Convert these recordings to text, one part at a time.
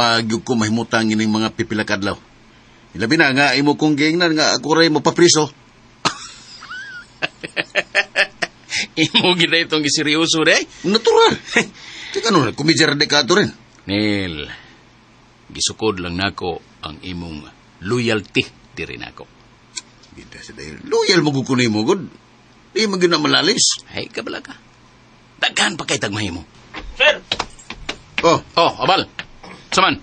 Wag gyud ko mahimutang ining mga pipila ka adlaw. Ilabi na nga imo kong giingnan nga ako ray mapapriso. Imo gid itong giseryoso de. Natural. Tika no, kumidya ra ka ato rin. Neil, gisukod lang nako ang imong loyalty diri nako. Gida sa dahil. Loyal mo ko nimo gud. Di man gyud na malalis. Ay, kabala ka. Daghan pa kay tagmahimo. Sir, Oh, Oh, abal. Saman,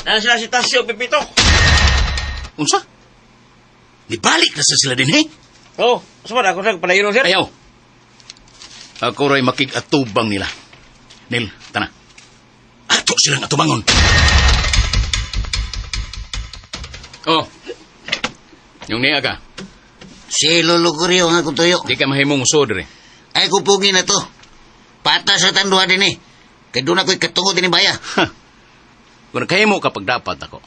nana sila si Tasio Pipito. unsa? Nibalik na sa sila din, eh? Oh, sumad ako sir, palayon sir. Ayaw. Ako ra'y makig-atubang nila. Neil, tana. Ato silang atubangon. Oh. Yung niya ka, Si Lolo Curyo nga kung tuyo. di ka mahimong usod re. Ay kupugi na to. Pata sa tanduha din eh. Kay doon ako'y katungo din baya. Ha. Kung kahimo kapag dapat ako,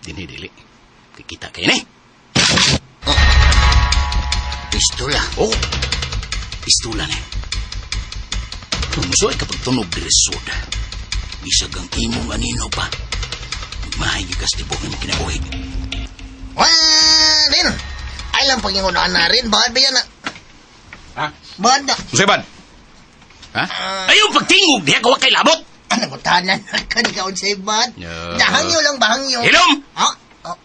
dinhi dili. Kikita kayo ni. Pistola. Oh, pistula ni. Tumusoy kapag tunog diri sud. Bisag ang imong anino pa. Magmahay gyud kas tibok imong kinabuhi. Wah, rin. Ay lang pag-ingunaan na rin. Bakit ba yan na? Ha? Bakit na? Unsay ban? Ha? Ayaw pagtingog diha ka wa kay labot. Ano ko tanan na ka ni kaon sa ibad? Yeah. Dahangyo lang bahangyo. Hilom! Ha? Oh.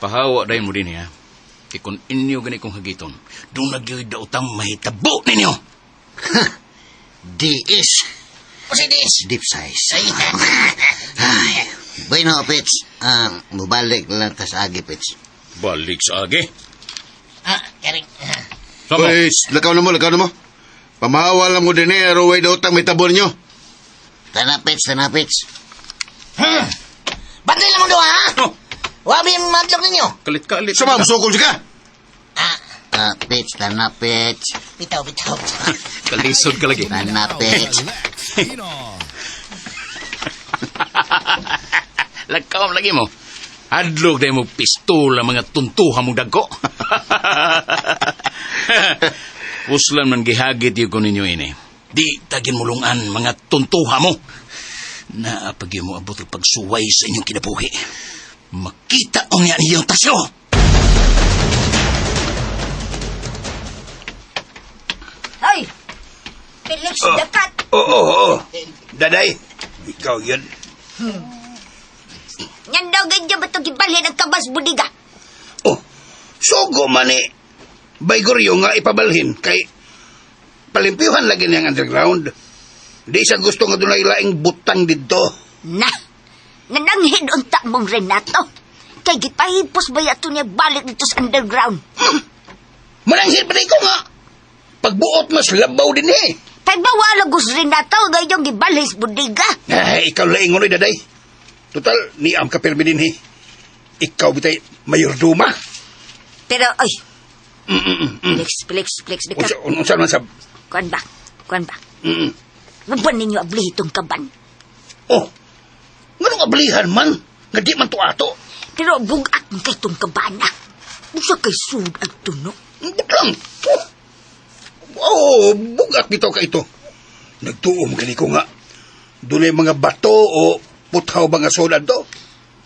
Pahawa dahil mo din ha. Kay kung inyo gani kong hagiton, doon na gyud daotang mahitabo ninyo. DS. O si DS? Deep size. Ay. Ay. Bueno, Pits. Ah, mubalik lang tas agi, Pits. Balik sa agi. Ah, karing. Samo. Oy, lakaw na mo, lakaw na mo. Pamahawa lang mo din eh, araway daw tang may tabon nyo. Tana, Pits. Tana, Pits. Bantay lang mo doon, ha? Oh, Wabi ang madlok ninyo. kalit-kalit. Sama, musukol siya ka. Ah. Ah, Pits, tana, Pits. Bitaw, bitaw. Kalisod ka lagi. Tana, Pits. Lagkaw lagi mo. Adlog dahil mo pistola mga tuntuha mong dagko. Puslan man gihagit yun ko ninyo ini. Di tagin mulungan mga tuntuha mo. Naapag mo abot ang pagsuway sa inyong kinabuhi. Makita ang niya niyong tasyo. Ay! Felix Dakat! Oo, oo, oo. Daday, ikaw yun. Yan daw ganyan ba ito gibalhin ang kabas budiga? Oh, sugo man eh. Baygoryo nga ipabalhin kay palimpyuhan lagi niyang underground. Di siya gusto nga dunay laing butang didto. Na! Nananghid unta mong Renato! Kay gipahipos ba yato niya balik dito sa underground? Mananghid pa ko nga. Pagbuot mas labaw din eh. Kay bawala gus Renato gayong gibalhin sa budiga? Ay, ikaw laing unoy, daday. Total, niam ka pirmi din eh. Ikaw bitay mayorduma. Pero, ay! Felix, Felix, Felix Dakat. Unsa, unsa man sab. Kuan ba? Kuan ba? Mm. Uban ninyo abli itong kaban. Oh, nganong ablihan man? Nga di man to ato. Pero bugat man kay itong kabana. Usa kay sud ang tuno. Butlang. Oh, bugat bitaw ka ito. Nagtuo mo gani ko nga. Dunay mga bato o puthaw ba nga sulad to?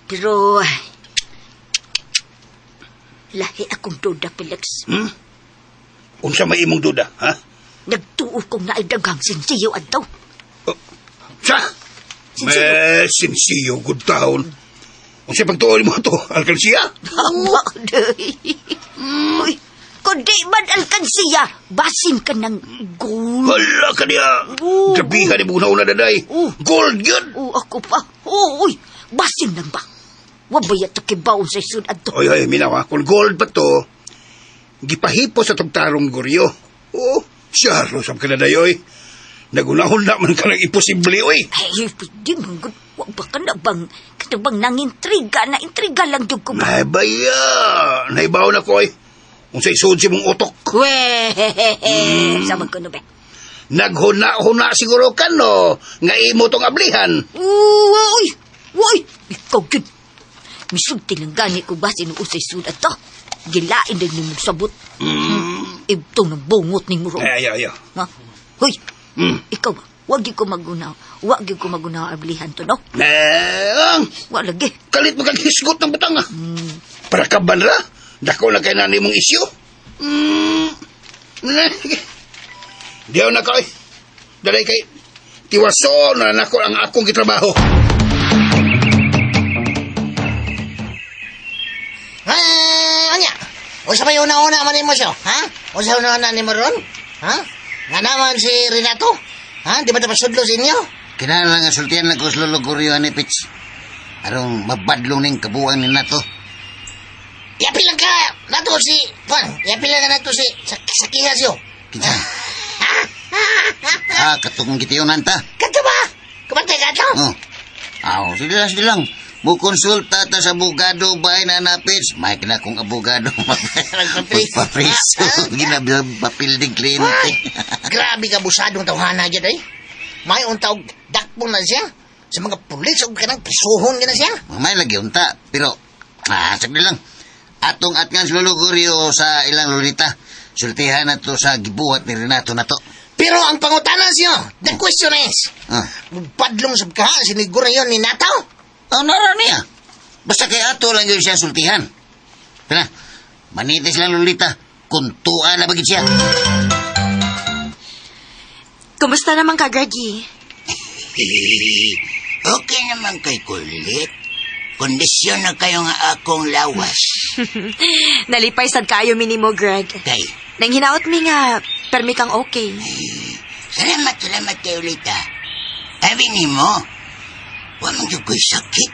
Pero, lahi akong duda, Felix. Hmm? Unsa may imong duda, ha? Nagtuo kong naidaghang sinsiyo adto. Oh, Sa? Sinsiyo. Me, sinsiyo, good town. Unsa pagtuo nimo to? Alkalsiya? Aba, day. Uy, kung di man alkansiya, basin ka ng gold. Hala ka niya. Oo. Grabihan ni una daday. Oo. Gold yun. O, ako pa. O, uy, basin lang ba? Wabaya to kibaon sa isud adto. Oy, oy, minaw ha. Kung gold pa to, gipahipo sa tugtarong goryo. Oo, siya, sab ka na dayoy. Nagunahon na man ka ng imposible, oy. Ay, di man gud. Wa ba ka na bang, ka na bang nangintriga, na intriga lang jud ko ba? Ay, baya. Naibaw na ko, oy. Unsa isuod si mong utok. Weh, sama ko na ba? Naghuna-huna siguro ka, no? Nga imo tong ablihan. Uy! Uy! Ikaw yun! Misulti lang gani ko ba sinuusay sud ato? Gilain din ni mong sabot. Ibtong ng bungot ni mo roon. Ay, ay, ay. Ha? Hoy! Mm. Ikaw ba? Wag gyud ko magunaw. Wag gyud ko magunaw ablihan to, no? Nang, Wa lagi. kalit mo kag hisgot ng butang ah. Para ka banra, dako na kay nani mong isyu. Diyaw na ko eh. Dalay kay tiwason na nako ang akong gitrabaho. Anya. Unsa may una-una man nimo siya? Ha? Unsa una-una nimo ron? Ha? Nga naman si Renato? Ha? Di ba ta pasudlo sa inyo? Kinahanglan nga sultian lang ko sa Lolo Gorio ani Pits. Arong mabadlong ning kabuang ni Nato. Yapil lang ka! Nato si... Juan, yapil lang ka nato si... Sa kiha siyo. Kinsa? Ah, katong gitiyunan ta. Kato ba? Kumantay ka to? Oh. Aw, sige lang, sige lang. Mukonsulta ta sa abogado ba na napits? May kina kong abogado. Magpapriso. Ginabapil din kliyente. Grabe ka busadong tawhana dyan eh. May untaog dakpon na siya. Sa mga pulis o kanang prisuhon na siya. Mamay lagi unta. Pero, sagdi lang. Atong atngan sa Lolo Gorio sa ilang lolita. Sultihan na to sa gibuhat ni Renato na to. Pero ang pangutana siya, the question is, padlong sa ka, siniguro yun ni Nato? Oh, nara niya. Basta kay ato lang yun siya sultihan. Tara, manitis lang lolita. Kuntuan na bagit siya. Kumusta naman ka, Greggy? Okay naman kay Kulit. Kondisyon na kayo nga akong lawas. Nalipay sad kayo minimo, Greg. Kay, Nang hinaot mi nga, permi kang okay. salamat, salamat kay Ulita. Sabi ni mo, wa man jud ko'y sakit.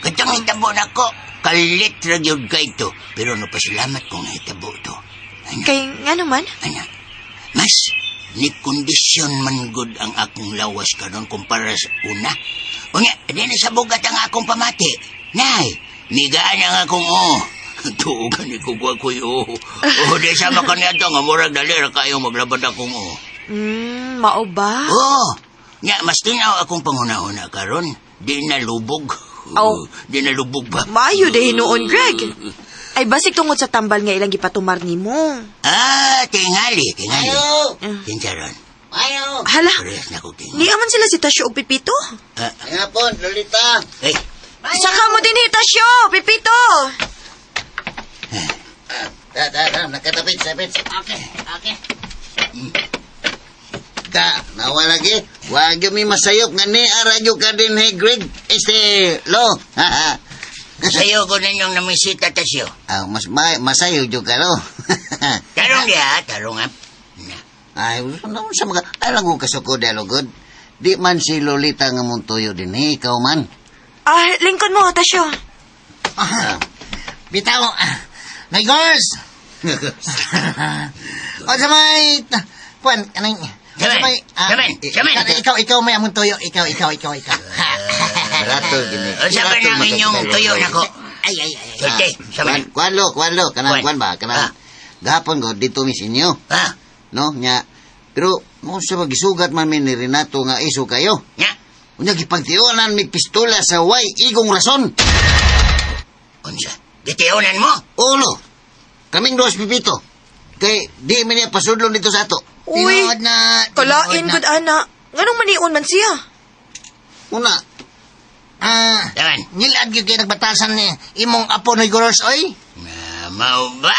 Katong hitabo na ko, kalit ra gyud kay to. Pero no pasalamat kung nahitabo to. Ana, Kay nga naman? ana, mas ni kondisyon man gud ang akong lawas karon kumpara sa una. Unya, di na sa bugat ang akong pamati. Nay, migaan ang akong oo. Tuogan ni ko ko'y oo. Oo, di sama ka niya to, nga murag dali ra kayo maglabad akong oo. Mao ba? Oo. Nya, mas tinaw akong panghuna-huna karon. Di na lubog. Aw. Di na lubog ba? Maayo dahil noon, Greg. Ay, basig tungod sa tambal nga ilang gipatumar nimo. Ah, tingali, tingali. Ayo! Kinsaron. Ayo! Hala, Parehas na ko tingali. ni aman sila si Tasyo og Pipito. Nga po, Lolita. Ay, Saka mo din hi Tasyo, Pipito. Da, da, da, nakatapit, sapit. Okay, okay. Da, nawa lagi. Wag yung may masayop nga ni aradyo ka din, hey Greg. Este, lo. sayo ko ninyong namisita, Tasyo. Ah, mas masayo jud ka, lo. Tarong diha, tarong ha. Na. Ay, naman sa mga, alam ko kasuko dialogod. Di man si Lolita nga muntoyo din, eh, ikaw man. Ah, lingkod mo, Tasyo. Bitaw, my girls. O sa may, Juan, anong, Saman, saman, saman. Ikaw, may among toyo. Ikaw. Barato, gini. Unsa ba nang inyong tuyo nako? Ay, ay, ay. Sulte, saman. Kwan, lo, kwan, lo. Kanang Kwan. kwan ba? Kanang, gahapon ko, dito mis inyo. Ah, No, nya. Pero, mo sa magisugat man mi ni Renato nga iso kayo. nya. Unya, gipagtiunan mi pistola sa way igong rason. Unsa? Gitiunan mo? Ulo, kaming dos pipito. Kay, di mi niya pasudlon dito sa ato. Uy, Tinuod na. kalain tinuod na. gud ana. Nganong maniun man siya? Una, Ah, Saman. nilad gyud kay nagbatasan ni imong apo ni Goros oy. Na, mao ba?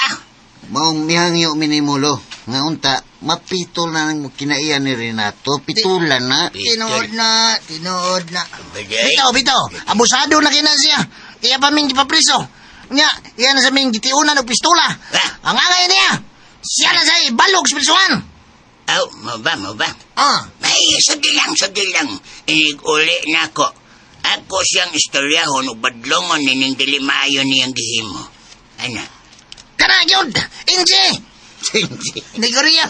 maong mihangyo minimulo. Nga unta, mapitol na ang kinaiyan ni Renato. Pitulan na. Tinuod na, tinuod na. Bigay. Bitaw, bitaw. Abusado na kina siya. Iya pa ming gipapriso. Nya, iya na sa ming gitiunan og pistola. Ah. Ang angay niya. Siya na sa ibalog sa prisuhan. Aw, mao ba, mao ba? Ah, Ay, sige lang, sige lang. Inig-uli na ako. Ako siyang istoryahon o badlongon nining dili maayo niyang gihimo. Ana, kana gyud. Inji. Nigoria.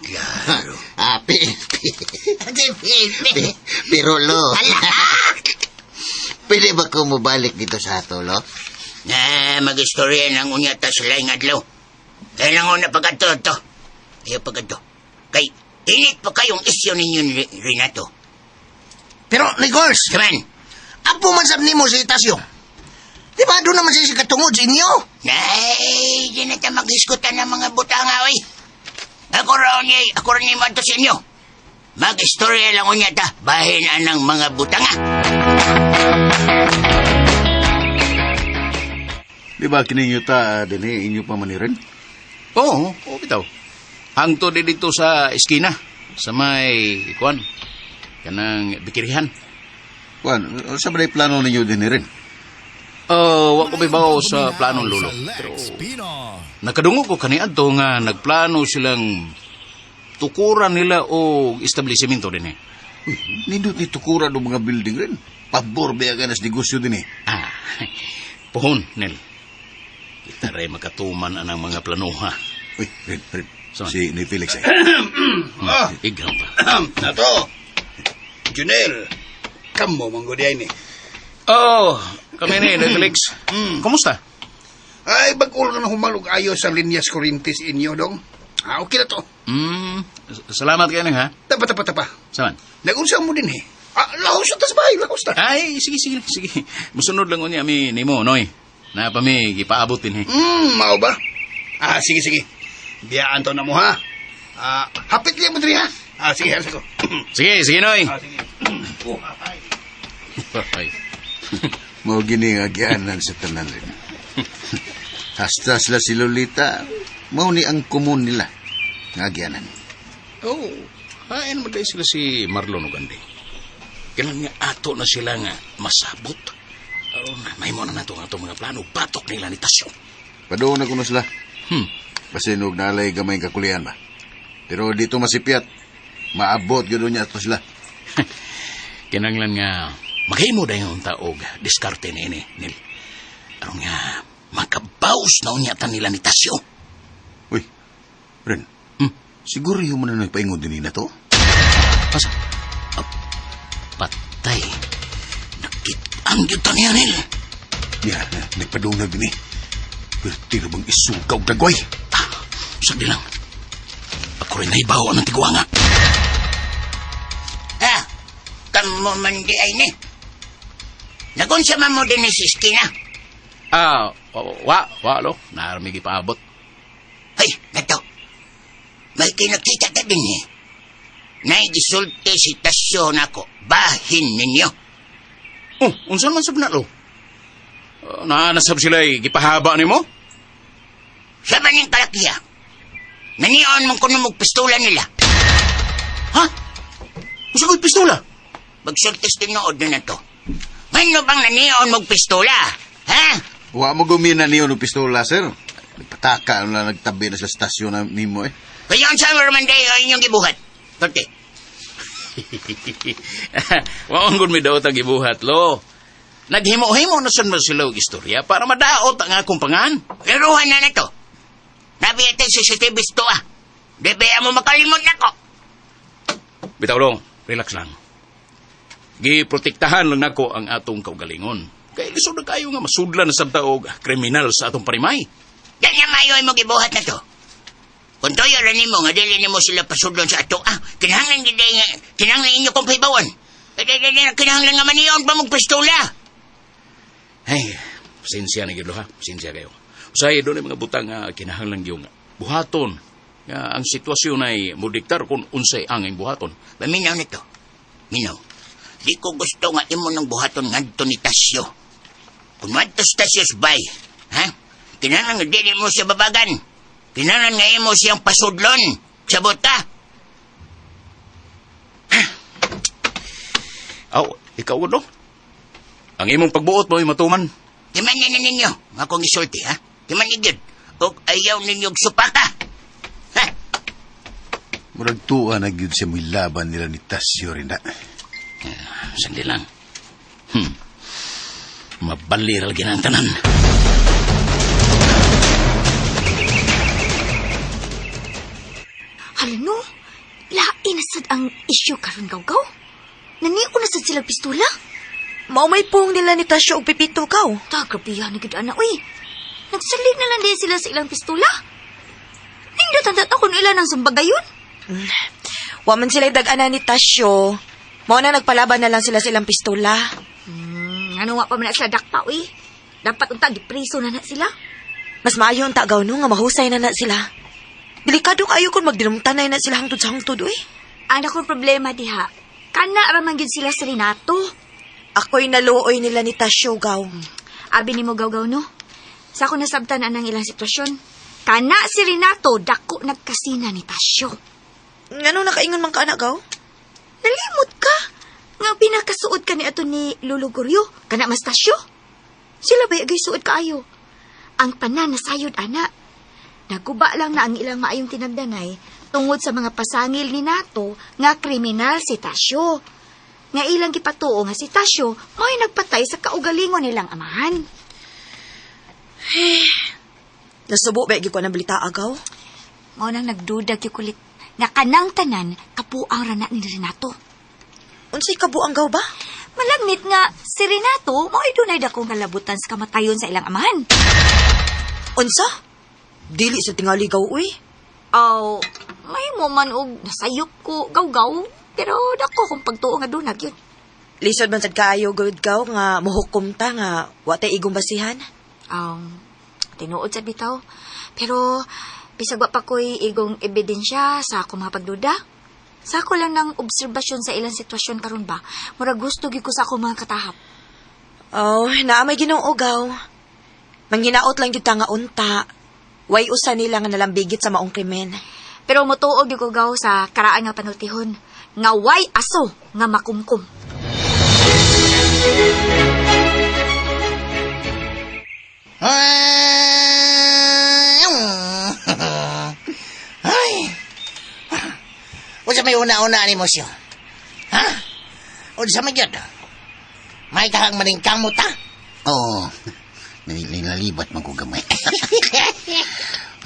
klaro. Ah, pi, pi, pi, pero lo. Pwede ba ko mabalik dito sa ato, lo? Na mag-istorya ng unya ta sa laing adlaw. Kaya lang una pagkadto to. Ayaw pagkadto. Kay, init pa kayong isyo ninyo ni Renato. Pero Nigors, Saman, apo man sab nimo si Tasyo. Di ba doon naman siya katungod sa inyo? Nay, di na ta mag-iskutan ng mga butanga, oy. Ako raw niya, ako raw niya sa inyo. Mag-istorya lang unya ta, bahin anang mga butanga. Di ba kining yuta dinhi inyo pa manirin? Oo, oo bitaw. Hangtod di dito sa eskina sa may kuan kanang bikirihan. Kuan, unsa ba plano ninyo dinhi rin? Oh, wa ko bibaw sa planong lulo. Pero nakadungog ko kaniadto nga nagplano silang tukuran nila og establishmento dinhi. Uy, nindot ni tukuran og mga building rin. Pabor ba ka nas negosyo dinhi? Ah, pohon, Nel. Kita rin makatuman anang mga planuha. Uy, rin, rin. Saan? Si ni Felix ay. Ah, Igaw pa. Nato. Junel. Kamo manggod ni. Oh, kami ni, ni Felix. Kumusta? Ay, bag-ulo na humalog ayo sa linyas Corintes inyo, dong. Ah, okay na to. Salamat kayo ha. Tapa, tapa, tapa. Saman? Nag-unsa mo din eh. Ah, lahos na ta sa bahay, lahos ta. Ay, sige, sige, sige. Musunod lang unya mi nimo, Noy. Na pa mi gipaabot din eh. Mao ba? Ah, sige, sige. Biyaan to na mo, ha? Ah, hapit liya mo diri, ha? Ah, sige, halos ko. Sige, sige, Noy. Ah, sige. Oh, ay. Ay. Mao gini nga gianan sa tanan rin. Hasta sila si Lolita, mao ni ang komon nila nga gianan. Oh, hain mo sila si Marlon Ugandi. Kailan nga ato na sila nga masabot. Aron may mo na nato nga atong mga plano batok nila ni Tasyo. Padoon na kuno sila. Basin og nalay gamay kakulian ba. Pero dito masipyat, maabot gyud niya ato sila. Kinanglan nga maghimo dayon ta og diskarte niini, Nil. Aron nga makabaws na unya ta nila ni Tasyo. Uy, Ren. Siguro yung mo na nagpaingon din na to? Asa? Patay. Nakit-ang gyud ta niya, Nil. Ya, nagpadunag din eh. Pero tiro bang isukaw dagway? Ah, sagdi lang. Ako rin naibaw ang tigwanga. Ah, kamo man di ay ni. Nagunsa man mo din ni si Iskina. Ah, wa, lo. Naarmi gipaabot. Ay, nato. May kinakita ka din eh. Naigisulti si Tasyo nako. Bahin ninyo. Oh, unsan man sab na, lo? Naanasab sila gipahaba nimo? Sa maning kalakiya. Nanion mong kuno mong pistola nila. Ha? Unsa ko'y pistola? Magsultis tinuod na to. Ngano bang nanion mong pistola? Ha? Wa mo gumina niyo ng pistola, sir. Nagpataka na nagtabi na sa stasyon na nimo eh. Kaya ang sa man dayo ang inyong gibuhat. Torte. Wa man gud mi daot ang gibuhat, lo. Naghimo-himo na sad man sila og istorya para madaot ang akong pangan. Laruhan na na to. Nabi ito CCTV to ah. Di ba mo makalimot na ko? Bitaw long, relax lang. Giprotektahan lang nako ang atong kaugalingon. Kay lisod na kayo nga masudlan na sabta og kriminal sa atong parimay. Yan nga mayo ay mo gibuhat na to. Kung toyo ra nimo nga dili nimo sila pasudlon sa ato ah, kinahanglan gid nga kinahanglan inyo kong pahibawan. Kinahanglan nga manion pa mong pistola. Ay, pasensya na gyud ha, pasensya kayo. Usahay doon mga butang nga kinahanglan gyud nga buhaton. Nga ang sitwasyon ay modiktar kung unsay angay buhaton. Paminaw nito. Minaw. Di ko gusto nga imo nang buhaton ngadto ni Tasyo. Kung ngadto si Tasyo bay, ha? Kinahanglan nga dili mo siya babagan. Kinahanglan nga imo siyang pasudlon. Sabot ka. Aw, ikaw no? Ang imong pagbuot mo ay matuman. Timan na ninyo, akong isulti, ha? Timan ni gyud. Og ayaw ninyo supaka. Ha? Murag tuwa na gyud siya mo'y laban nila ni Tasyo rin na. Sandi lang. Mabaliral ginang tanan. Hala no, lain na sad ang issue karon gaw-gaw. Nanion na sad sila pistola. Mao may puhong nila ni Tasyo og Pipito kaw. Ta, grabihan na gid ana, uy. Nagsalig na lang din sila sa ilang pistola. Nindot ang ako nila ng sumbagayon. Wa man sila dag-ana ni Tasyo. Mao na nagpalaban na lang sila sa ilang pistola. Ano nga pa man na sila dakpa, uy. Dapat unta, gipreso na na sila. Mas maayo ang tagaw no nga mahusay na na sila. Delikado kayo kung magdinumtanay na sila hangtod sa hangtod, uy. Ang akong problema diha, kana ra man gyud sila sa Renato. Ako'y naluoy nila ni Tasyo, gaw. Abi nimo gaw-gaw no. Sa ako nasabtan anang ilang sitwasyon. Kana si Renato dako nagkasina ni Tasyo. Ngano nakaingon man ka ana, gaw? Nalimot ka. Nga pinakasuod ka ni ato ni Lolo Goryo, kana mas Tasyo. Sila ba agay suod kaayo? Ang tanan nasayod ana. Naguba lang na ang ilang maayong tinagdanay tungod sa mga pasangil ni Nato nga kriminal si Tasyo. Nga ilang gipatuo nga si Tasyo mo'y nagpatay sa kaugalingon nilang amahan. Nasubo ba gyud ko ng balita, agaw? Mao nang nagduda gyud kulit nga kanang tanan kapuang rana ni Renato. Unsay kabuang gaw ba? Malagnit nga si Renato mo'y dunay dakong kalabutan sa kamatayon sa ilang amahan. Unsa? Dili sa tingali gaw uy. Aw, may mo man og nasayop ko gaw-gaw, pero dako kong pagtuo nga dunag yun. Lisod man sad kaayo gud gaw nga mohukom ta nga wa tay igong basihan. Tinuod sa bitaw. Pero bisag wa pa ko'y igong ebidensya sa akong mga pagduda. Sa ako lang ng obserbasyon sa ilang sitwasyon karon ba, murag gusto gyud ko sa akong mga katahap. Oh, naa may Ginoo gaw. Manghinaot lang gyud ta nga unta. Way usa nila nga nalambigit sa maong krimen. Pero motuo gyud ko gaw sa karaan nga panultihon, nga way aso nga makumkum. Ay. Unsa may una-una ni mo siyo? Ha? Unsa may gyud? May kahang maningkamot ta? Oo. Nilalibat man ko gamay.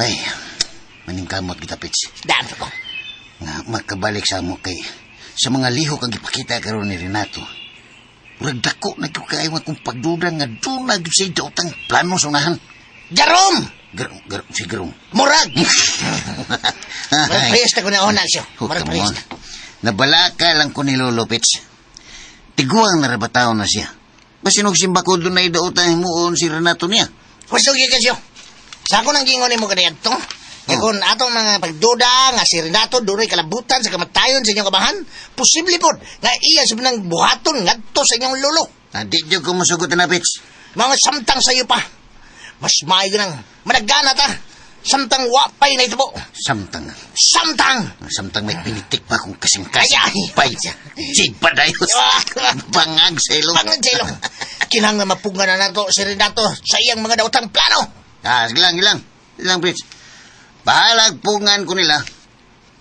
Ay, maningkamot kita, Pits. Daan ko. Nga makabalik sa amo kay sa mga lihok ang gipakita karon ni Renato. Murag dako na gyud kaayo akong pagduda nga doon na gyud siya daotang plano sa unahan. Jarom! Garom, garom, si Garom. Murag! Murag presta ko na una siyo. Oh, Murag come on. presta. Nabalaka lang ko ni Lolo Pits. Tiguang narabataw na siya. Basin og simbako doon na idaotang himuon si Renato niya. Gusto gyud ka siyo. Sa ako nang gingon nimo kaniadto. Kaya kung atong mga pagduda nga si Renato dunay kalabutan sa kamatayon sa inyong kabahan, posible pod nga iya sa nang buhaton ngadto sa inyong lolo. Ah, di jud ko mosugot na, Pits. Mga samtang sayo pa. Mas maayo nang managana ta. Samtang wapay na ito po. Samtang. Samtang! Samtang may pinitik pa akong kasing-kasing. Ay, ay. Pay. Sipa dayos. Bangag sa ilong. Pangag sa ilong. Kinahanglan mapunga na nato si Renato sa iyang mga daotang plano. Ah, sige lang, ilang. Ilang, Pits. Bahalag pungan ko nila.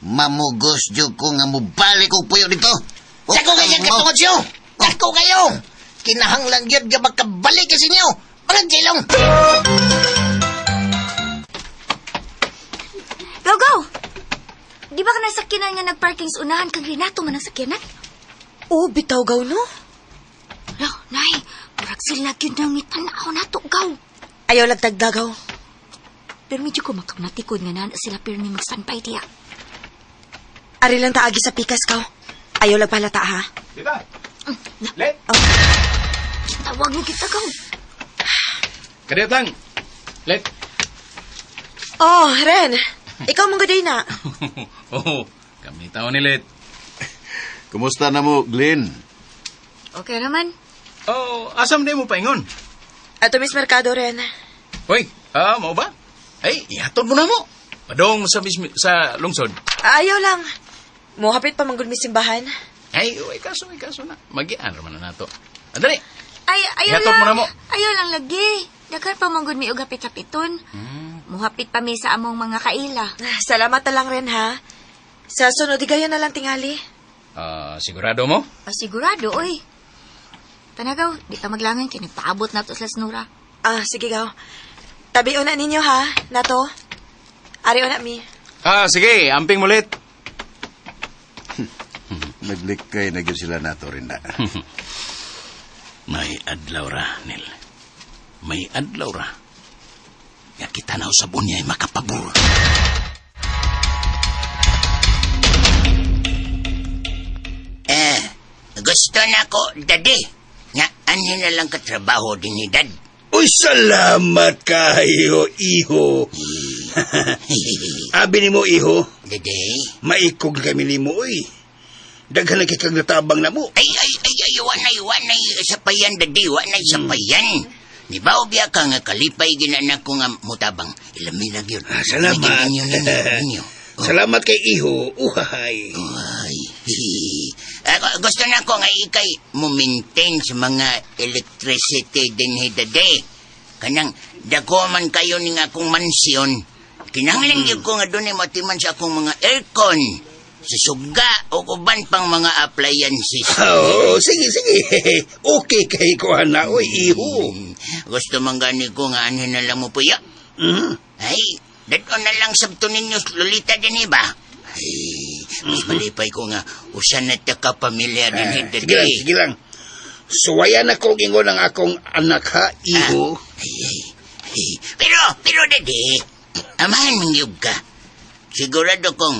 Mamugos jud ko nga mubalik og puyo dito. Dako kayo katungod siyo. Dako kayo. Kinahanglan gyud nga makabalik ka sa inyo. Pangag sa ilong. Go, go! Di ba ka nasakyanan nga nagparking sa unahan kang Renato man ang sakyanan? Oh, bitaw gaw no. Lo, nay, murag sila gyud nang mitanaw nato, gaw. Ayaw lagtagdagaw. Pero medyo ko makamatikod nga nana sila pirmi magsanpay diya. Ari lang taagi sa pikas kaw. Ayaw lagpalata ha. Dita. Let. Tawag mo kita, gaw. Kadiyot lang. Let. Oh, Ren. Ikaw mong gaday na. Oh, kami tao ni Let. Kumusta na mo, Glenn? Okay naman. Oh, asam di mo paingon? Ato Miss Mercado, Ren. Hoy, mao ba? Ay, ihatod mo na mo. Padong sa sa lungsod. Ayaw lang. Mohapit pa manggod mi simbahan. Ay, uy, kaso na. Magian raman na nato. Andali. Ay, ayaw Ihatod lang. mo na mo. Ayaw lang lagi. Daghan pa manggod mi og hapit-hapiton. Muhapit pa mi sa among mga kaila. Salamat na lang, Ren, ha? Sa sunod, igayon na lang tingali. Sigurado mo? Ah, sigurado, oy. Tanagaw, di ta maglangan kay nagpaabot na to sa Nura. Ah, sige, gaw. Tabi una ninyo, ha? Nato? Ari una mi. Ah, sige, amping mulit. Naglikay na gyud sila nato rin na. May adlaw ra, Nil. May adlaw ra. Nga kita na usab unya ay makapabor. Eh, gusto na ko, daddy. Nga, ano na lang katrabaho din ni dad. Uy, salamat kayo, iho. Abi nimo, iho, Daddy, maikog kami nimo, uy. Daghan na kay kag natabang na mo. Ay, ay, ay, ay, wanay, wanay, sapayan, dadi, wanay, sapayan. Ni ba biya ka nga kalipay ginanak ko nga mutabang. Ilamin na yun. Ah, salamat. Ninyo, ninyo, ninyo. Oh. Salamat kay iho. Uhahay. Ay, gusto na ko nga ikay mo maintain sa mga electricity din dade. Kanang dako man kayo ning akong mansyon. Kinahanglan gyud ko nga dunay matiman sa akong mga aircon, sa suga o uban pang mga appliances. Oo, sige, sige. Okay kay ko ana, oy, iho. Gusto man gani ko nga anhin na lang mo puya. Mm. Ay, dadon na lang sabto ninyo Lolita din ba? Ay, mas malipay ko nga usan na ta ka pamilya din Ah, dade. sige lang, sige lang. Suwayan ako ingon ang akong anak ha, iho. Ay, ay, ay. Pero dede, amahan mong yug ka. Sigurado kong,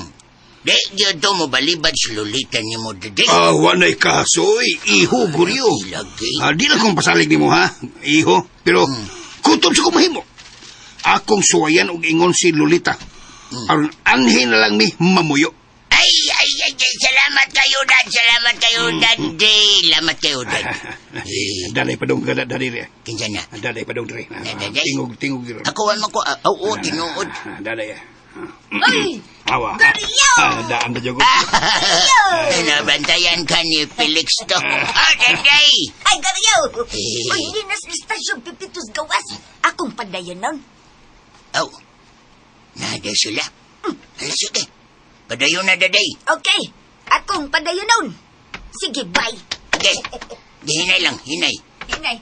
di gyud to mo balibad sa Lolita ni mo dede. Ah, wanay kaso, oy, iho, guryo. Lagi. Ah, di lang kong pasalig nimo ha, iho. Pero kutob sa kumahimo. Akong suwayan og ingon si Lolita. Aron anhin na lang mi mamuyo. Ay, ay, ay, ay, salamat kayo, dad. Salamat kayo, dad. Salamat kayo, dad. Eh, Daday pa dong kada dali re. kinsa na? Daday pa dong dre. Ah, Daday. Tingog tingog dre. Ako, wala ko. Oo, tinuod. Ah, Daday. ah. Ay! Awa. Guryo! Ah, daan na jogo. Nabantayan ka ni Felix to. Ah, daday! Ay, Garyo! Uy, hindi na sa istasyon Pipitos gawas. Akong padayon nun. Aw, nada sila. Hala, sige. Padayon na, daday. Okay, akong padayon nun. Sige, bye. Okay. Di, hinay lang, hinay. Hinay.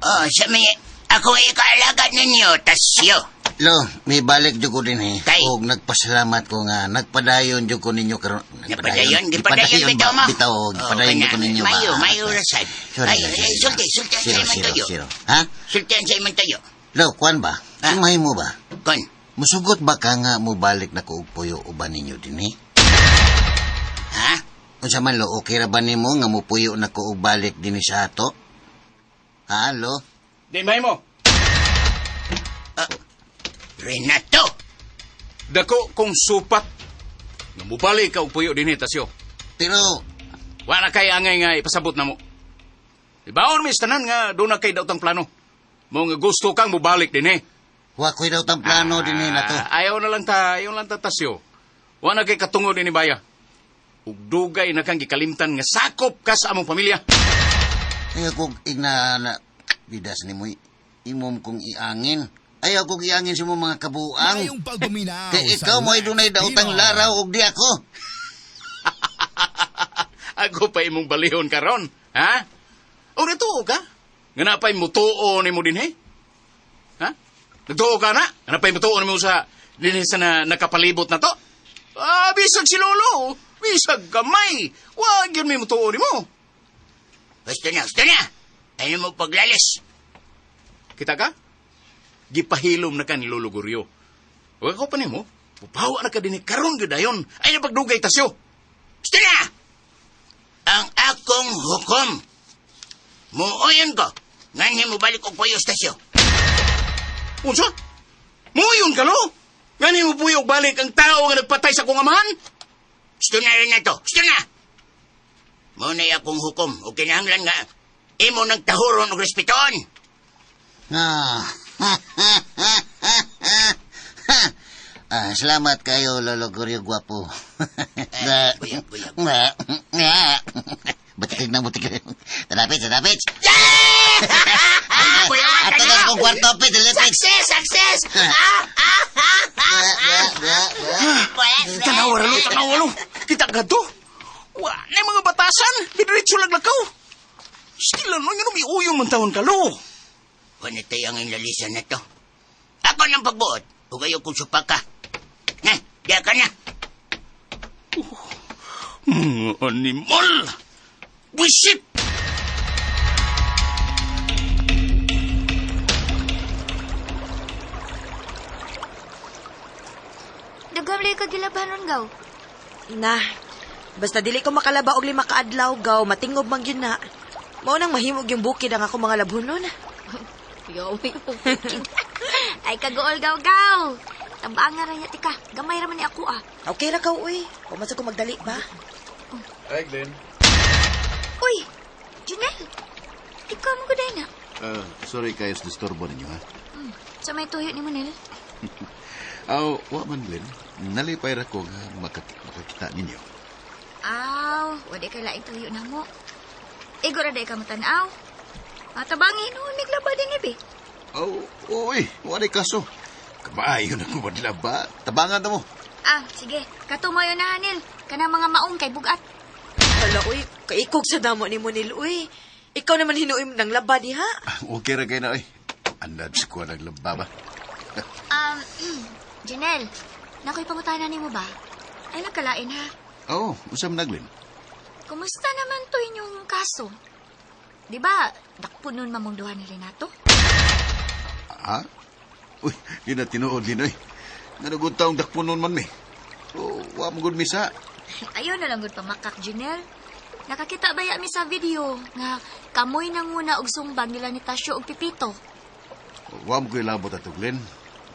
Oh, sa may, ako ikaalagad ninyo, tasyo. Lo, may balik jud ko din eh. Kay? Og nagpasalamat ko nga nagpadayon jud ko ninyo karon. Napadayon, gipadayon bitaw mo. ba? Bitaw, gipadayon jud ko ninyo ba? Mayo, mayo rasad. Sorry, Ay, sorry. ay, sulti, sulti sa Zero, imong zero, tayo. zero. Ha? Sultian sa imong tayo. Lo, kuan ba? Ha? Sumay mo ba? Kon, Musugot ba ka nga mubalik na ko og puyo uban ninyo din eh? ha? Unsa man lo, okay ra ba nimo nga mupuyo na ko og balik dinhi sa ato? Ha, lo? Di, may mo. Renato! Dako kong supat. Nga mubalik ka og puyo dinhi, Tasyo. Pero Wala kay angay nga ipasabot na mo. Ibaon mi sa tanan nga doon na kay daotang plano. Mo nga gusto kang mubalik dinhi. wa ko'y daw tang plano dinhi na to. Ah, ayaw na lang ta, ayaw lang ta Tasyo. Wa na kay katungo dinhi baya. Ug dugay na kang gikalimtan nga sakop ka sa among pamilya. Ayaw kong igna na bidas ni mo imom kong iangin. Ayaw kong iangin sa mo mga kabuang. Mayong pagpaminaw Kay sa ikaw mo'y dunay daotang Pinoy. laraw og di ako. Ako pa imong balihon karon, ha? O natuo ka? Nga napay mutuo nimo dinhi? Ha? Nagtuo ka na? Nga napay mutuo nimo sa dinhi sa na, nakapalibot na to? Ah, bisag si Lolo, bisag gamay. Wag yun may mutuo nimo. Gusto na, gusto na! Ano mo paglalis? Kita ka? Gipahilom na ka ni Lolo Guryo. Huwag ko pa nimo. Pupawa na ka dinhi karon gyud dayon. Ay napagdugay tasyo. Gusto na! Ang akong hukom. Muuyon ko. Nganhi mo balik og puyo stasyo. Unsa? Muyon ka lo? Ngani mo puyog balik ang tao nga nagpatay sa akong amahan? Gusto na rin na to. Gusto na! Muna akong hukom. O kinahanglan nga, imo nang tahuron og respeton. Ah. Ah, salamat kayo, Lolo Goryo Gwapo. Buyag, buyag. Butik na butik. Talapit, talapit. Buyawan ka Ato na! na kong kwarto, pit, talapit. Success! Success! Tanawa lo, tanawa lo. Kita ka to. Wa na yung mga batasan. Didiretso laglakaw. Sila no, nga umiuyon man taon ka lo. Wala tayo ang lalisan na to. Ako ng pagbuot. O kayo kung supa ka. Na, diya ka na. Mga animal! Wisit! Daghan lagi ka gilabanon gaw. Na, basta dili ko makalaba og 5 ka adlaw gaw, matingob man gyud na. Mao nang mahimog yung bukid ang ako mga labhonon. Yo, ay kagool gaw gaw. Tabangan ra niya tika. Gamay ra man ni ako ah. Okay ra ka, uy. Huwag man sa ko magdali ba? Hi, Glenn. Uy, Junel. Ikaw mo guday na. Sorry kayo sa disturbo ninyo, ha? Sa may tuyo ni Monel. Aw, wa man, Glenn. Nalipay ra ko nga makakita ninyo. Aw, wala ka laing tuyo na mo. Igo ra day ka matanaw. Matabangin noon, miglaba din ibi. Aw, uy, wala kaso. Kamaayo na ko ba? Tabangan na mo. Ah, sige. Katumayo na, Hanil. Kanang mga maong kay bugat. Hala, uy. Kaikog sa damo ni Monil, uy. Ikaw naman hinuim ng laba diha. Okay ra kayo na, uy. Andad sa kuha ng laba ba? Janelle, nakoy pangutana nimo ba? Ay, nagkalain ha. Oo, usam na, Glenn. Kumusta naman to inyong kaso? Di ba, dakpo nun mamong duha ni Renato? Ha? Uy, di na tinuod din, uy. Nanugod taong dakpo nun man, mi. Oh, wa mo gud misa. Ayaw na lang gud pamakak, Janelle. Nakakita ba ya mi sa video nga kamoy nanguna og sumbag nila ni Tasyo og Pipito? Wa mo ko'y labot ato, Glenn.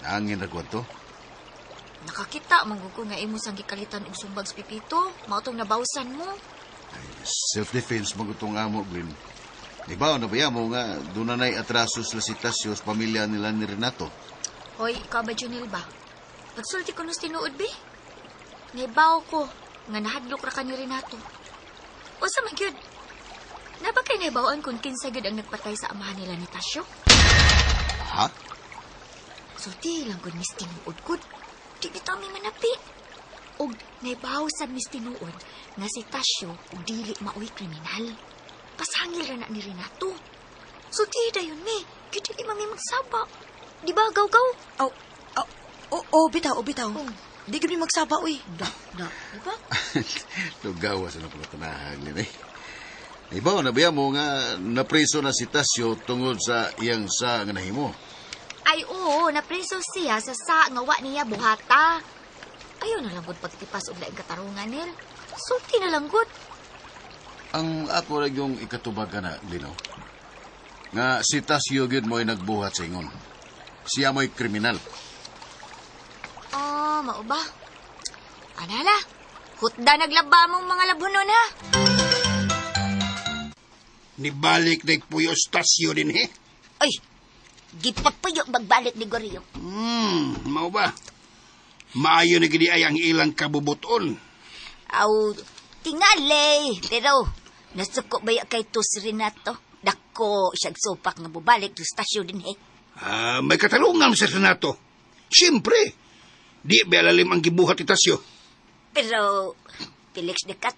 Naangin na ko ato. Nakakita man gud ko nga imo sang gikalitan og sumbag sa Pipito. Mao tong nabawsan mo. Self-defense mo gutong amo, Glenn. Di ba, nabaya mo nga, doon na na'y atraso sila si Tasyo sa pamilya nila ni Renato. Hoy, ikaw ba, Junel ba? Pagsulti ko nus tinuod, bi. Naibaw ko nga nahadlok ra ka ni Renato. Unsa man gyud? Naba kay naibawan kung kinsa gyud ang nagpatay sa amahan nila ni Tasyo? Ha? Sulti lang gud mis tinuod gud. Di bitaw mi manapi. Og naibaw sad mis tinuod nga si Tasyo dili maoy kriminal. Pasangil ra na ni Renato. Sulti dayon mi, gyud dili mami magsaba. Di ba, gaw-gaw? Oh, oh, oh, oh, bitaw, oh, bitaw. Oh. Di gud mi magsaba, uy. Da, da, di ba? Lugawa sa napatanahag, Glenn, eh. Ibaw, nabaya mo nga napreso na si Tasyo tungod sa iyang sa nga nahimo. Ay, oo, napreso siya sa sa nga wa niya buhata. Ayaw na lang gud pagtipas og laing katarungan, Nel. Sulti na lang gud. Ang ako ra yung ikatubag ka na, Lino. Nga si Tasyo gyud mo'y nagbuhat sa ingon. Siya mo'y kriminal. Oh, mao ba? Anala, hutda naglaba mong mga labunon, ha? Nibalik na puyo Tasyo din, he. Ay, gipapuyo magbalik ni Gorio. Mao ba? Maayo na gidi ay ang ilang kabubuton. Aw, tingali. Pero, nasuko ba ya kay to si Renato? Dako, siyang supak nga bubalik to stasyon din, he. Ah, may katarungan sa Renato. Siyempre, di ba alalim ang gibuhat ni Tasyo? Pero, Felix Dekat,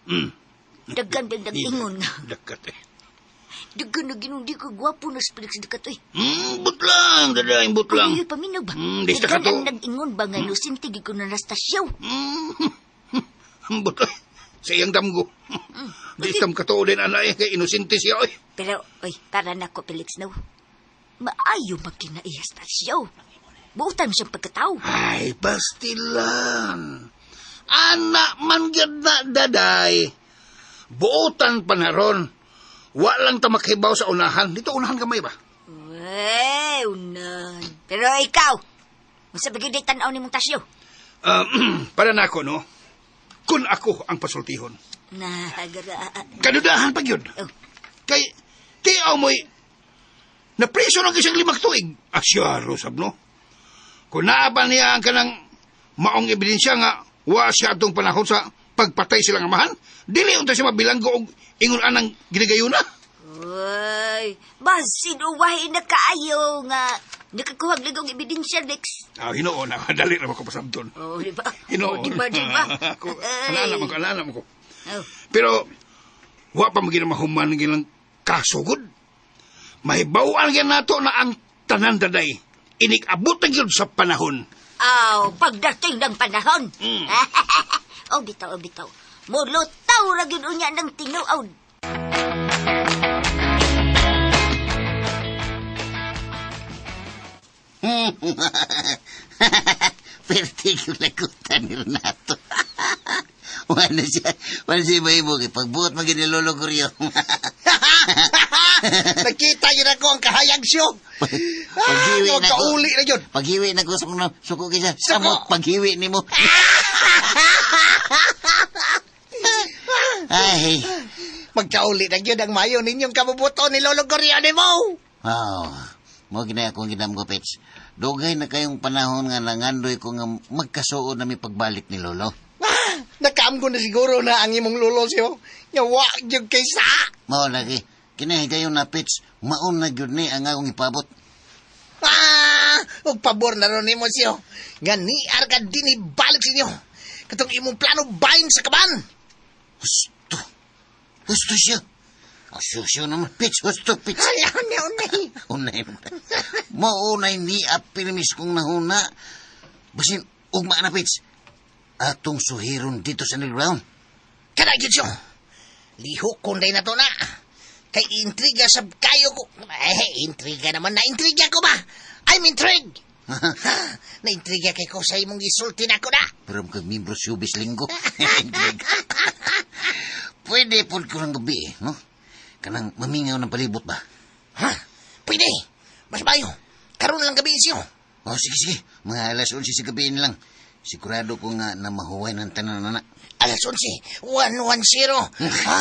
daghan bang nag-ingon nga. Dakat eh. Daghan na ginong di ko gwapo na si Felix Dekat, oy. Butlang, dadaing butlang. Ay, paminaw ba? Di sa Daghan kato. ang nag-ingon ba nga inosente gid ko na nastasyaw. Butlang. Sa iyang damgo. Di tam katuo din anay kay inosente siya, oy. Pero, oy, para nako Felix no. Maayo magkinaiya stasyaw. Buutan mo siyang pagkatao. Ay, pastilan. Anak man gyud na daday. Buotan pa na ron. Wa lang ta makibaw sa unahan. Dito unahan gamay ba? Wey, unan. Pero ikaw, unsa ba gyud tan-aw nimong tasyo? Para nako, no? Kun ako ang pasultihon. Na, gara. Kadudahan pa gyud. Oh. Kay, tiaw mo'y napreso ng isang 5 tuig. Asyaro, sab, no? Kung naaba niya ang kanang maong ebidensya nga wa siya atong panahon sa pagpatay silang amahan, dili unta siya mabilanggo og ingon anang ginagayuna. Uy, basin uwahi na kaayo nga nakakuha og ebidensya, Lex. Ah, hinuon na. Dali na ako pasabton. Oh, di ba? Hinuon. Oh, di ba, di ba? Ako, alala mo ko, alala mo ko. Oh. Pero, wa pa maging mahuman ng ilang kasugod. Mahibawaan yan nato na ang tanan daday. Inikabot na yun sa panahon. Aw, pagdating ng panahon. Oh, bitaw, oh, bitaw. Mulutaw ra gyud unya ng tinuod. Perti ko lagutan ni Renato. Wala siya mahimo kay pagbuot man gid ni Lolo Goryo. Nakita yun ako ang kahayag siyo. Paghiwi na ko. Kauli na yun. Paghiwi na ko sa mga suko kisa. Suko. Samot paghiwi nimo. Ay. Magkauli na yun ang mayo ninyong kabubuto ni Lolo Goryo ni mo. Wow. Mo gina akong ginam ko, Pets. Dugay na kayong panahon nga nangandoy ko nga magkasuod na mi pagbalik ni Lolo. Ah, nakaamgo na siguro na ang imong lolo siyo. Nga wa gyud kay sa. Mao lagi. Kinahigayon na, Pets. Maon na gyud ni ang akong ipabot. Ah, og pabor na ron nimo siyo. Nga niar ka dinhi balik sa inyo. Katong imong plano bahin sa kaban. Husto. Husto siya. Asusyo naman, Pets. Husto, Pets. Ay, unay, unay. Unay. Maunay ni apirmis kong nahuna. Basin, ugma na, Pets. Atong suhiron dito sa underground. Kana gyud siyo. Lihok kunday na to na. Kay intriga sab kayo ko. Eh, intriga naman na intriga ko ba? I'm intrigued. Na-intriga kay ko sa imong gisulti na ko na. Pero kag membro showbiz linggo. Pwede po ko ng gabi, eh, no? Kanang mamingaw ng palibot ba? Ha? Pwede. Mas bayo. Karon lang gabi siyo. Oh, sige, sige. Mga 11:00 sa gabi lang. Sigurado ko nga na mahuway ng tanan na. 11:00. 110. Ha?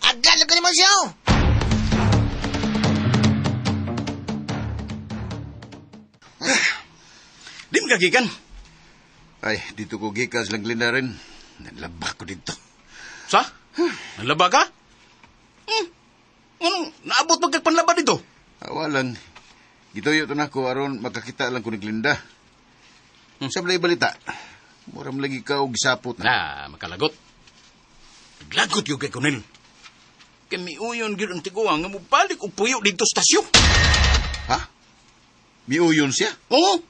Agad lang ko naman siyo. Di makagikan. Ay, dito ko gikas lang Glinda rin. Nanlaba ko dito. Sa? Nanlaba ka? Anong naabot magkagpanlaba dito? Awalan. Gituyo to na ko aron makakita lang ko ni Glinda. Sa balay balita, muram lagi ka og gisapot na. Na, makalagot. Naglagot yung kay Kunel. Kay miuyon gyud ang tiguang nga mobalik og puyo dito stasyon. Ha? Miuyon siya? Oo.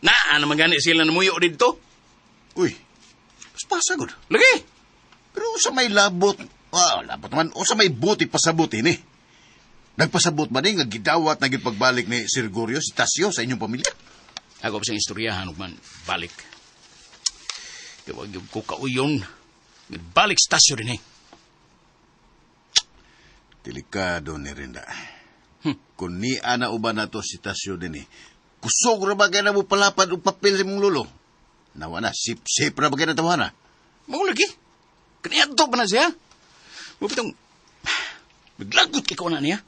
Naa naman gani sila namuyo dito. Uy, pasa gud. Lagi. Pero sa may labot, labot naman, o sa may buti pasabot ini. Nagpasabot ba ni nga gidawat na gyud pagbalik ni Sir Gorio si Tasyo sa inyong pamilya? Ako pa siyang istoryahan, ug man, balik. Kaya wag yung kukauyon. Balik stasyon din eh. Delikado ni Rinda. Kung ni ana uban na to si Tasyo din eh, kusog ra ba kay na mo palapad og papel sa imong lolo? Nawa na, sip-sip ra ba kay na tawana? Mao lagi. Kaniadto pa na siya. Mupitong, naglagot kay ko na niya.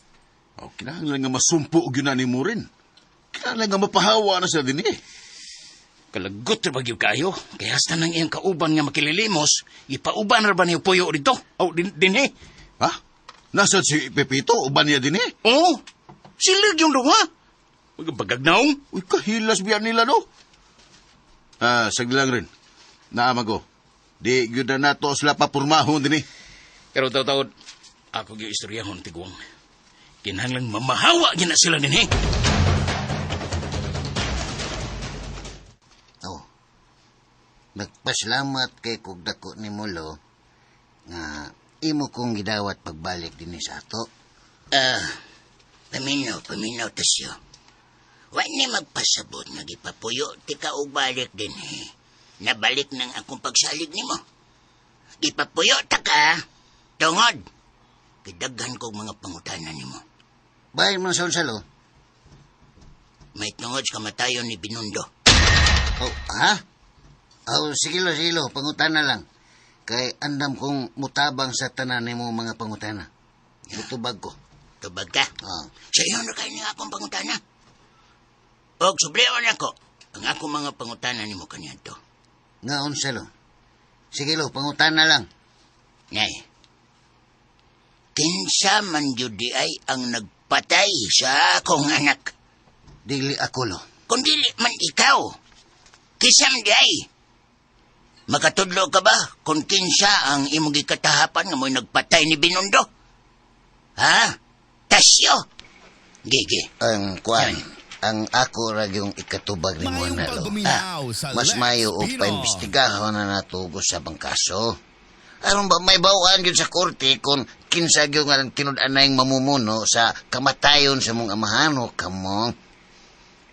O, kinahanglan nga masumpo og yun na ni mo rin. Kinahanglan nga mapahawa na siya din eh. Kalagot ra ba gyud kayo? Kaya hasta nang iyang kauban nga makililimos, ipauban ra ba niyo puyo dito? O, din eh. Ha? Nasa si Pepito, uban niya din eh? Oo. Sila yung duha. Magabagagnaong. Uy, kahilas biyan nila, no? Ah, sagli lang rin. Naama ko. Di gyud na nato sila papurmahon din eh. Pero taw-tawod, ako gyud istoryahon tiguang. Kinahanglan mamahawa gyud na sila din eh. Oh. Nagpasalamat kay kog dako ni Molo nga imo kong gidawat pagbalik dinhi sa ato. Paminaw, Tasyo. Wa ni magpasabot nga gipapuyo, ti ka og balik din eh. Nabalik nang akong pagsalig nimo. Gipapuyo ta ka, tungod. Gidaghan kog mga pangutana nimo. Bahin mo sa unsalo? May tungod sa kamatayon ni Binundo. Oh, ha? Oh, sige lo, sige lo, pangutana lang. Kay andam kong mutabang sa tanan nimo mga pangutana. Mutubag ko. Tubag ka? Oh. Sa iyo na kayo nga akong pangutana. Og subliwan ako ang akong mga pangutana nimo kaniadto. Nga unsa lo? Sige lo, pangutana lang. Nay, kinsa man jud di ay ang nagpatay sa akong anak? Dili ako lo. Kung dili man ikaw, kisam di ay. Makatudlo ka ba kung kinsa ang imong gikatahapan nga mo'y nagpatay ni Binundo? Ha? Tasyo? Gigi. Ang kuan, ang ako ra yung ikatubag ni mo na lo. Mas mayo og paimbestigahon na nato sa bangkaso. Aron ba may bawaan gyud sa korte kung kinsa gyud nga tinud-anay mamumuno sa kamatayon sa mong amahan o kamo?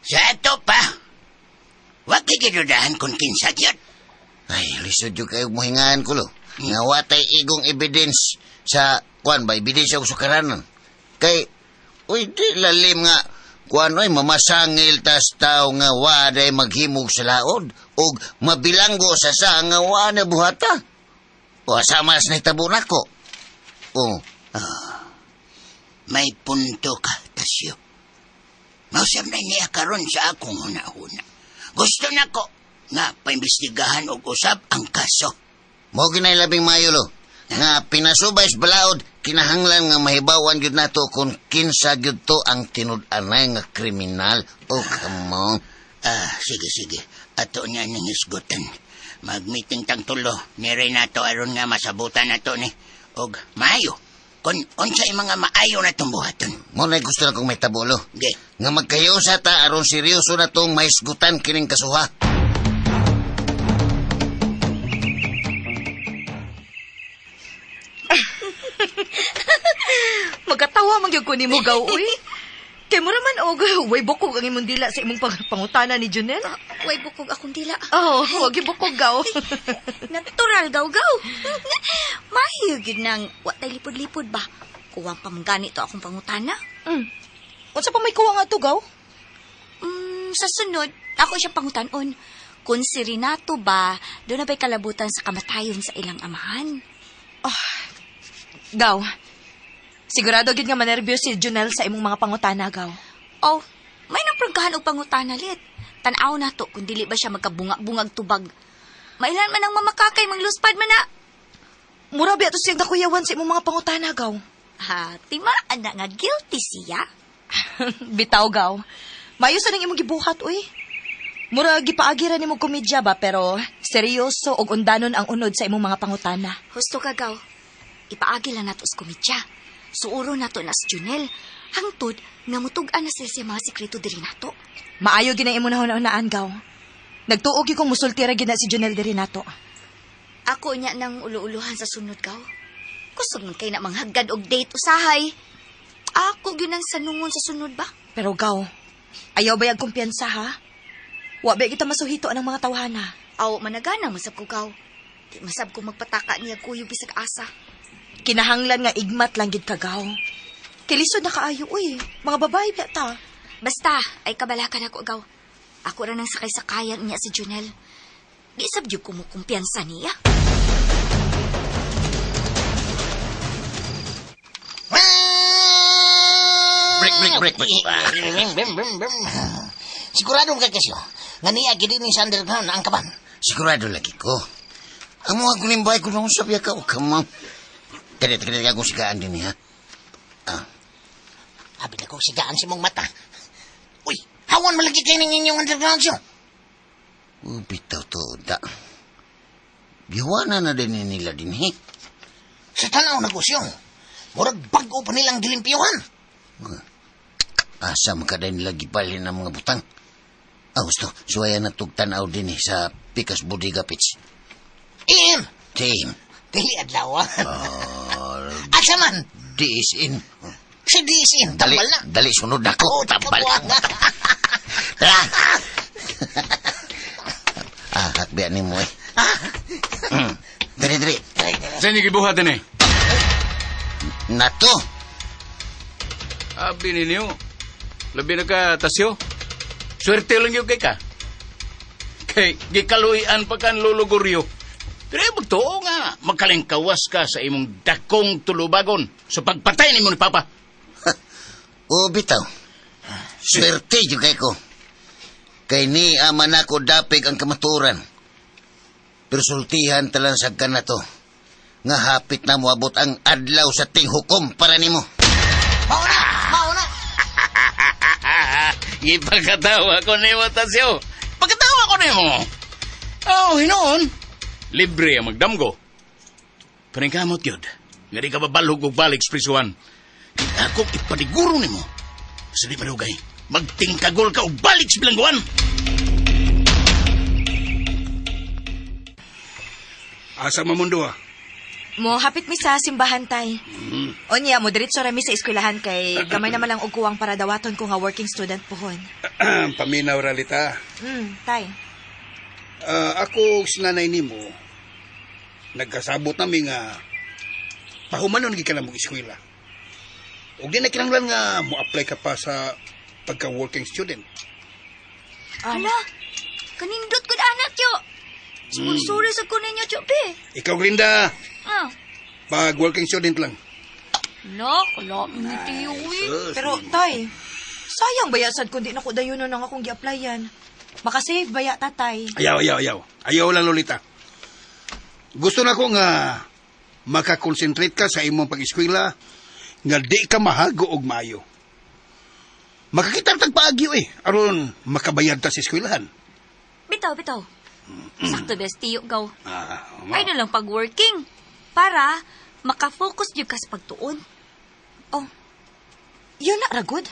Sa ato pa, wa kay gidudahan kung kinsa gyud. Ay, lisod gyud kayo mohingaan ko lo. Nga watay igong evidence sa kuan ba ebidensya og sukaranan. Kay, uy, di lalim nga, kuan oy, mamasangil tas tao nga waday maghimog sa laod, og mabilanggo sa sa nga wa na buhata. O sama sa nahitabo nako. O, May punto ka, Tasyo. Mausap na niya karon sa akong huna-huna. Gusto na ko nga paimbestigahan og usab ang kaso. Mao ginay labing maayo lo. Nga pinasubay sa balaod, kinahanglan nga mahibawan gyud nato kung kinsa gyud to ang tinud-anay nga kriminal. Oh, come on. Ah, sige, sige. Ato niya ning hisgutan. Mag-meeting tang tulo ni Renato aron nga masabutan nato ni. Og maayo. Kung unsay mga maayo na itong buhaton. Mo na gusto na kong may tabulo. Ge. Nga magkayosa ta aron seryoso na tong mahisgutan kining kasuha. Magkatawa man gyud ko nimo gaw uy. Kay mura man og way bukog ang imong dila sa imong pangutana ni Junel. Way bukog akong dila. Oh, wag gyud bukog gaw. Natural gaw-gaw. Mahiyo gyud nang wa tay lipod-lipod ba. Kuwang pa man ganito akong pangutana. Unsa pa may kuwang ato gaw? Sa sunod, ako siyang pangutanon. Kung si Renato ba, doon na ba'y kalabutan sa kamatayon sa ilang amahan? Gaw. Sigurado gyud nga manerbiyos si Junel sa imong mga pangutana gaw. Oh, may naprangkahan og pangutana lit. Tan-aw na to kung dili ba siya magkabunga-bungag tubag. Mailan man ang mamakakay, mangluspad man na. Mura biya to siyang nakuyawan sa imong mga pangutana gaw. Ha, timaan na nga guilty siya. Bitaw gaw. Mayo sa nang imong gibuhat uy. Mura gipaagi ra nimo komedya ba pero seryoso og undanon ang unod sa imong mga pangutana. Husto ka gaw. Ipaagi lang nato sa komedya. Suuro nato na si Junel. Hangtod nga mutug-an na sila sa mga sikreto diri nato. Maayo gid ang imong nahuna-hunaan gaw. Nagtuo gyud kong musulti ra gyud na si Junel diri nato. Ako niya nang ulo-uluhan sa sunod gaw. Kusog man kay na manghagad og date usahay. Ako gyud nang sanungon sa sunod ba? Pero gaw, ayaw bayag kumpiyansa ha? Wa ba kita masuhito ang mga tawhana. Aw, managana masab ko gaw. Di masab ko magpataka niya kuyog bisag asa. Kinahanglan nga igmat lang gid ka gaw. Kilisod na kaayo uy, mga babae ba ta? Basta, ay kabalakan ako gaw. Ako ra nang sakay-sakayan niya si Junel. Di sab gyud ko mo kumpiyansa niya. Break, break, break, break. Sigurado ka kasyo. Nga niya gid ni sa underground ang kaban. Sigurado lagi ko. Ang mga gunimbay ko nung sabi ka, oh, come on. Kaya, kaya akong sigaan din ha. Abi na ko sigaan sa mong mata. Uy, hawan malagi kay ning inyong underground siyo. Oh, bitaw to, da. Giwana na din nila din, he. Sa tanaw na ko siyo. Murag bag-o pa nilang gilimpiyuhan. Asa makaday nila gibalhin ang mga butang. Ah, gusto, suwaya na tugtanaw din eh, sa Pikas Bodega Pits. Im! Team, Dili adlaw. Asa man? diisin. Sa diisin, Dali, tambal na. dali, sunod na ko. Oh, Tambal. kabuang. Tara! Ah, hakbian ni mo eh. Dali, dali. Sa inyo gibuhat din eh. Nato! Abi ninyo. Labi na ka, Tasyo. Swerte lang yun kay ka. Kay gikaluyan pa kan Lolo Goryo. Pero magtuo nga, magkalingkawas ka sa imong dakong tulubagon sa pagpatay nimo ni Papa. O, bitaw. Swerte yun kay ko. Kay ni ama na ko dapig ang kamaturan. Pero sultihan talang sa na to. Nga hapit na moabot ang adlaw sa tinghukom para nimo. Mauna! Mauna! Gipagkatawa ko nimo, Tasyo. Pagkatawa ko nimo. Oh, hinoon. Libre ang magdamgo. Paningkamot yun. Nga di ka babalhog og balik sa prisuhan. Ako ipaniguro nimo. Sa di madugay, magtingkagol ka og balik sa bilangguan. Asa mamundo ah. Mo hapit mi sa simbahan tay. Onya mo diretso ra mi sa eskwelahan kay gamay naman lang og kuwang para dawaton ko nga working student pohon. Paminaw ralita. Tay. Ako ug si nanay nimo nagkasabot nami nga pahumanon gikan na mong eskwela. Ug di na kinahanglan nga mo-apply ka pa sa pagka-working student. Hala, kanindot ko anak, tiyo. Sponsor sa ko ninyo, tiyo, be. Ikaw, Glinda, Ah. pag working student lang. No, kala ni tiyo, eh. Pero, tay, sayang baya sad kung di na ko dayunon ang akong gi-applyan. Makasave baya, tatay. Ayaw, ayaw, ayaw. Ayaw lang, Lolita. Gusto na ko nga makakonsentrate ka sa imong pag-eskwela nga di ka mahago og maayo. Makakita tag paagyo eh, aron makabayad ta sa eskwelahan. Bitaw, bitaw. Sakto best tiyo, gaw. Ah, Ay na lang pag-working. Para makafocus jud ka sa pagtuon. Oh, yun na, ragod.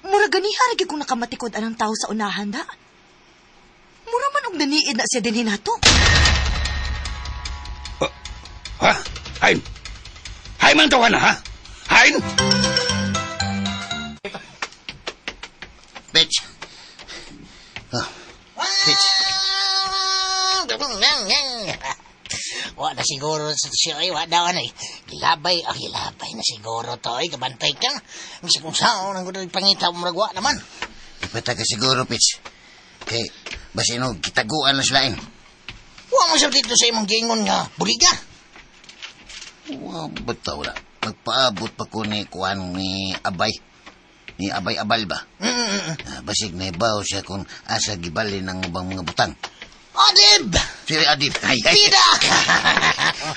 Mura ganiha ra gyud kung nakamatikod anang tao sa unahan da. Mura man og naniid na siya dinhi nato. Ha? Hain! Hain man tawa na, ha? Hain! Bitch. Oh, bitch. Wa na siguro sa siya ay wa daw ano eh. Gilabay, ah gilabay na siguro to ay kabantay ka. Misa kung saan ang gud pangita mo wa naman. Ipata ka siguro, Pitch. Kay, basin og kitaguan na sila eh. Wa mo sa dito sa imong giingon nga buliga. Wa, bitaw na. Magpaabot pa ko ni kuan ni Abay. Ni Abay Abal ba? Ah, basig na ibaw siya kung asa gibalin ang ubang mga butang. Adib! Siri Adib. Ay, ay. Bida!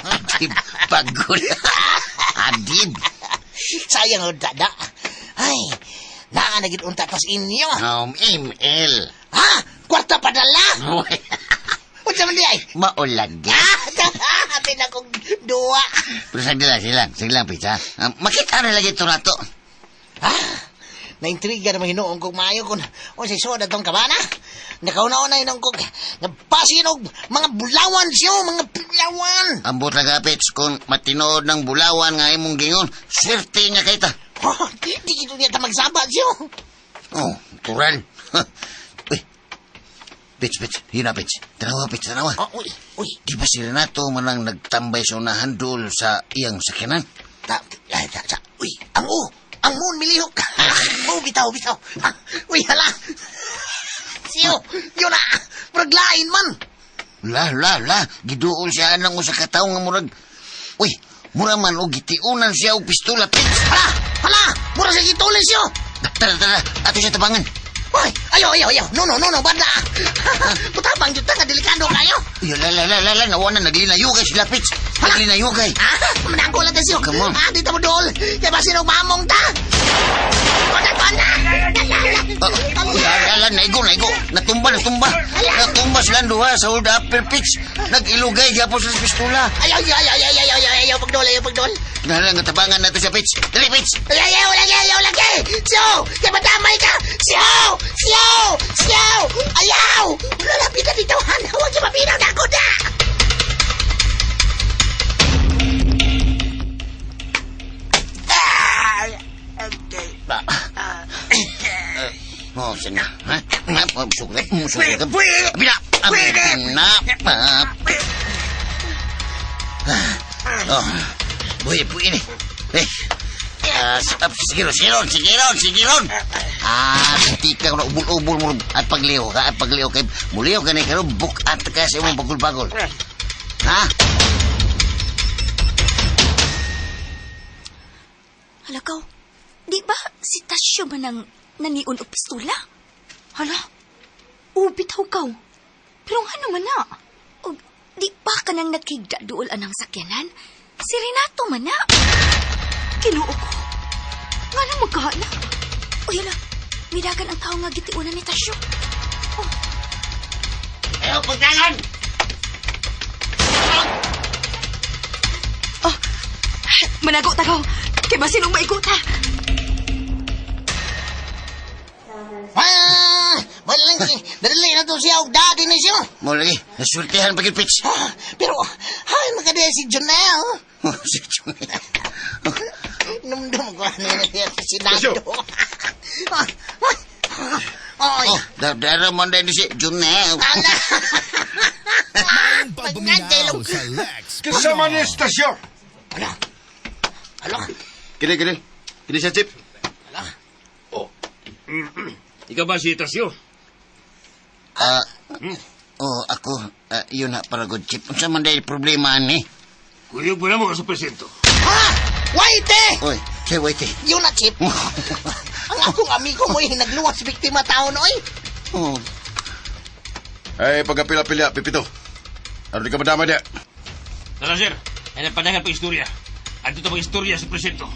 Adib. Pagod. Adib. Sayang unta da. Ay, naa na gid unta tas inyo. ML. Ha? Kwarta padala? Unsa man di ay? Maulag. Ah, apin akong duwa. Pero sagdi lang, sige lang. Sige lang, Pitch, ha? Ah, makita na lagi ito na to. Ah, naintriga naman hinuong kong maayo kung unsay suod atong kabana. Nakauna-una hinuong kong napasin og mga bulawan siyo, mga bulawan. Ambot lang ka, Pitch, kung matinood ng bulawan nga imong gingon, swerte nga kay ta. Oh, di gid niya ta magsaba siyo. Oh, natural. Uy, Pitch, Pitch, yun na, Pitch. Tanawa, Pitch, tanawa. Oh, uy, uy. Di ba si Renato manang nagtambay sa unahan dool sa iyang sakyanan? Ta, ay, ta, ta, uy, ang o, ang moon milihok. Oh, bitaw, bitaw. Ah, uy, hala. Siyo, yun na. Murag lain man. La, la, la. Giduol siya ng usa ka tawo nga murag... Uy, mura man og gitiunan siya og pistola, Pitch. Hala, hala, mura sa gitulis siyo. Tara, tara, ato siya tabangan. Uy, ayaw, ayaw, ayaw. No, no, no, no, badla. Putabang jud ta nga delikado kayo. Uy, la, la, la, la, la, nawa na, naglinayugay sila, Pitch. Naglinayugay. Ah, manangko lang siyo. Come on. Ah, dito mo dol. Kaya ba sinong mamong ta? Kona, kona. Oh, la, la, la, naigo, naigo. Natumba, natumba. Natumba sila ang duha sa hold upper, Pitch. Nag-ilugay, gyapon sila sa pistola. Ayaw, ayaw, ayaw, ayaw, ayaw, ayaw, ayaw, pagdol, ayaw, pagdol. Kinahanglan nga tabangan nato siya, Pitch. Dali, Pitch. Ayaw, ayaw, lagi, ayaw, lagi. Siyo, kaya ba damay ka? Siyo, siyo, siyo. Ayaw. Lalapit na dito, han. Huwag siya mapinaw na ako na. Oh, sige na. Ha? Ha? Oh, Sugod. Sugod. Abina! Abina! Oh, buhi, buhi ni. Eh. Ah, sige ron, sige ron, sige ron, sige ron. Ah, di ka na ubol-ubol mo at pagliho ka, at pagliho kay muliho ka ni karon bukat ka sa imong bagol-bagol. Ha? Hala kaw, di ba si Tasyo man ang naniun og pistola? Hala, oh, bitaw kaw. Pero nga naman na. Og di ba ka nang nakigda duol anang sakyanan? Si Renato man na. Kinuo ko. Nga na magkahana. Uy, hala, midagan ang tao nga gitiunan ni Tasyo. Eh, pagdangan! Oh, manago ta kaw. Kay basin og maigo ta. Ah, wala lang, dali na to siya og daddy ni siya. Mo lagi, nasultihan pa gyud, Pitch. Ah, pero, hay, makadaya si Jonel. Oh, si Junel. Numdum ko ano na siya si Nando. Ah, ay, ay, Oh, dara man din si Junel. ala. Maayong pagpaminaw sa Lex Kasama ni Estasyo. Ala, ala. Kini, kini. Kini siya, Chip. Oh. Ikaw ba si Tasyo? Ah, oh, ako, yun na para good chip. Unsa man dahil problema ni? Kuyog mo na mo sa presinto. Ha? Waite! Oy, kay wait eh. Yun na, Chip. Ang akong amigo mo nagluwas biktima taon, oy. Oh. Ay, pagkapila-pila, Pipito. Ano di ka madama diya? Tara, sir. Ay napadagan pag istorya. Andito pag istorya sa presinto.